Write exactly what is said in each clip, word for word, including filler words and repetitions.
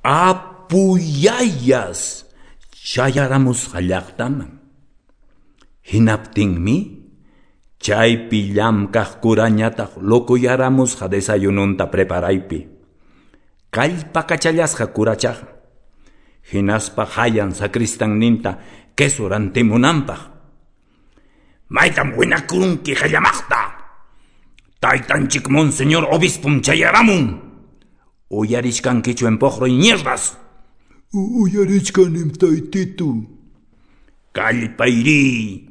Apu Yayas chayaramusqa llaqtaman. Hinaptinmi chaypi llamkaq kurañataq locuyaramusqa desayunonta preparaypi. Kallpakachallasqa kurachaqa, hinaspa qayan sacristanninta queso rantimunanpaq. ¿Maytam winakurunki qayllamaqta? Taytanchik Monseñor Obispom chayaramun. ¿Uyarichkankichu empoqroy ñerdas? U-, uyarichkanim, taytitu. Kallpayrí,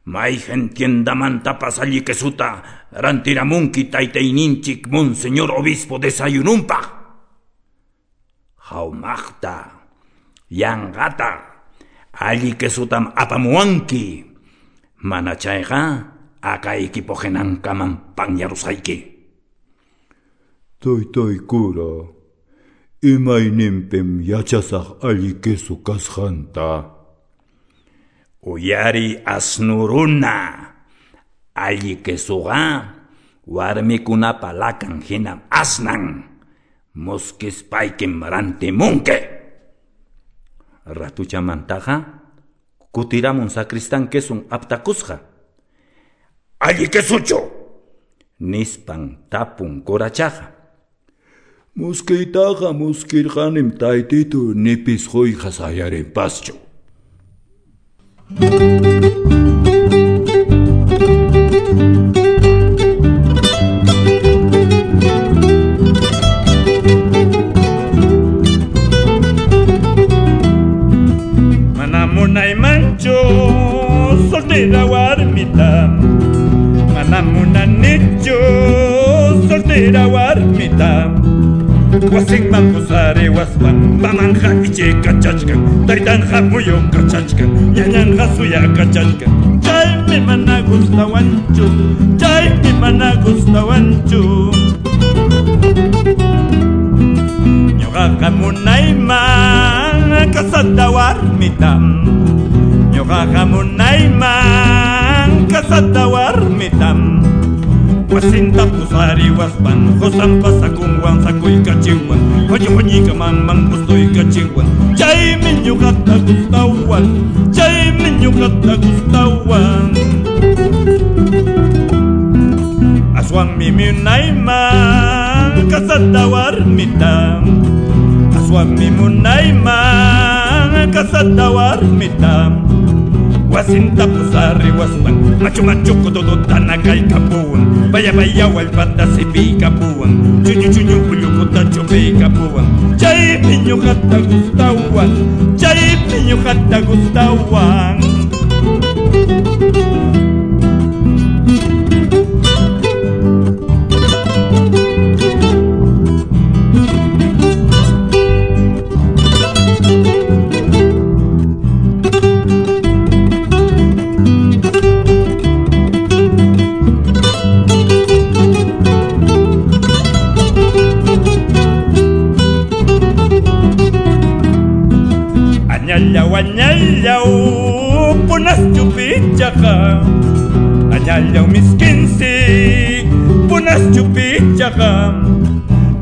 mayqen tiendamantapas alli quesota rantiramunki taytayninchik Monseñor Obispo desayunonpaq. Qawmaqta, yanqata, alli quesotam apamuwanki, mana chayqa aka equipo qinankaman panyarusqayki. Taytay kura, ¿imayninpim yachasaq alli queso kasqanta? Uyariy, asnu runa, alli quesoqa warmikunapa lakan hinam asnan, muskispaykim rantimunki. Ratuchamantaqa kutiramun sacristán queson aptakusqa. ¿Alli quesochu? Nispan tapun kurachaqa. Muskiytaqa muskirqanim, taytitu, nipis quyqa sayarinpaschu. Mana munaymanchu soltera warmita, mana munanichu soltera warmita. Wasinman pusariwaspan, mamanqa ichiykachachkan, taytanqa muyukachachkan, ñañanqa suyakachachkan. Chaymi mana gustawanchu, chaymi mana gustawanchu. Ñuqaqa munayman casada warmita, ñuqaqa munayman casada warmita. Wasinta pusariwaspan, qusan pasakunwan sakuykachiwan, quñi quñikamanman gustuykachiwan. Chaymi ñuqata gustawan, chaymi ñuqata gustawan. Aswanmi munayman casada warmita, aswanmi munayman casada warmita. Wasinta pusariwaspan, machu machu kutututa nakaykapuwan, paya paya wallpata sipiykapuwan, chuñu chuñu ullukuta chupiykapuwan. Chaymi ñuqata gustawan, chaymi ñuqata gustawan. Añallaw, añallaw, punaschu pichaqa, añallaw miskinsi, punaschu pichaqa.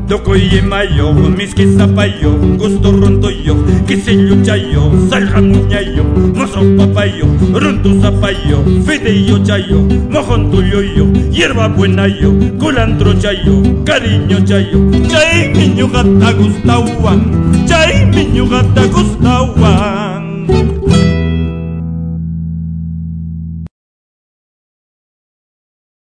Tukuy imayuq, miski sapayuq, gustu runtuyuq, kisilluchayuq, sallqa muñayuq, musuq papayuq, runtu sapayuq, fideyochayuq, mojón tulluyuq, hierba buenayuq, culantrochayuq, cariñochayuq. Chaymi ñuqata gustawan, chaymi ñuqata gustawan.